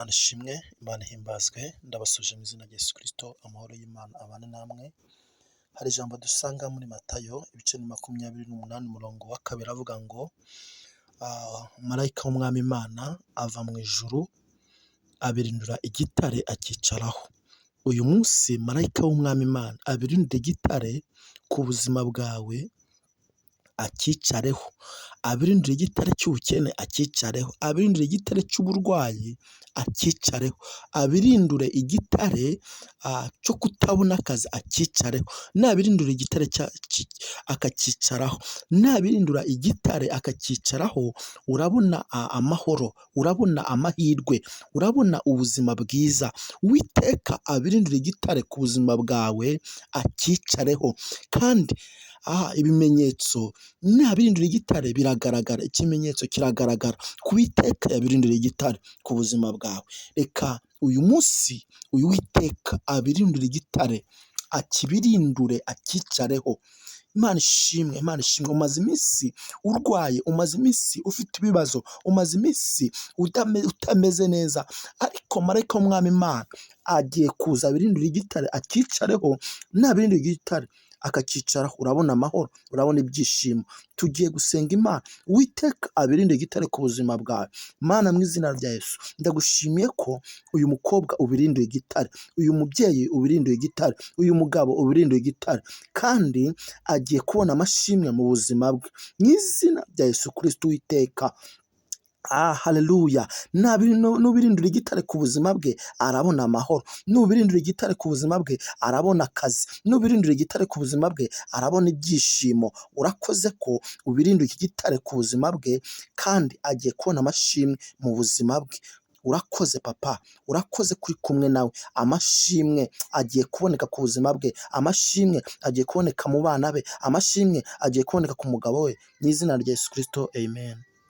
Imana ishimwe, Imana ihimbazwe, ndabasuje mu izina rya Yesu Kristo, amahoro y'Imana abane namwe. Hari ijambo dusanga muri Matayo ibice 28 umurongo wa 2 avuga ngo marayika w'umwami Imana ava mu ijuru abirindura igitare akicaraho. Uyu munsi marayika w'umwami Imana abirindura igitare ku buzima bwawe acyicareho, abirindure igitare cy'ubukene acyicareho, abirindure igitare cy'uburwayi acyicareho, abirindure igitare cyo kutabona akazi acyicareho, nabirindura igitare akacyicaraho, nabirindura igitare akacyicaraho, urabona amahoro, urabona amahirwe, urabona ubuzima bwiza. Uwiteka abirindure igitare ku buzima bwawe acyicareho, kandi aha ibimenyetso nabirindura igitare biragaragara, ikimenyetso kiragaragara ku Uwiteka yabirinduriye igitare ku buzima bwawe. Reka uyu munsi uyu Uwiteka abirindure igitare, akibirindure, acyicareho. Imana ishimwe, Imana ishimwe. Umaze iminsi urwaye, umaze iminsi ufite ibibazo, umaze iminsi utameze neza, ariko marayika w'umwami Imana agiye kuza abirindure igitare acyicareho, nabirindura igitare akacyicaraho, urabona amahoro, urabona ibyishimo. Tugiye gusenga Imana, Uwiteka abirinde igitare ku buzima bwawe. Mana mu izina rya Yesu, ndagushimiye ko uyu mukobwa ubirinduye igitare, uyu mubyeyi ubirinduye igitare, uyu mugabo ubirinduye igitare, kandi agiye kubona amashimwe mu buzima bwe. Mu izina rya Yesu Kristo Uwiteka. Haleluya. Nubirindura igitare ku buzima bwe arabona amahoro, nubirindura igitare ku buzima bwe arabona akazi, nubirindura igitare ku buzima bwe arabona ibyishimo. Urakoze ko ubirindura iki gitare ku buzima bwe, kandi agiye kubona amashimwe mu buzima bwe. Urakoze papa, urakoze kuri kumwe nawe. Amashimwe agiye kuboneka ku buzima bwe, amashimwe agiye kuboneka mu bana be, amashimwe agiye kuboneka ku mugabo we, mu izina rya Yesu Kristo, amen.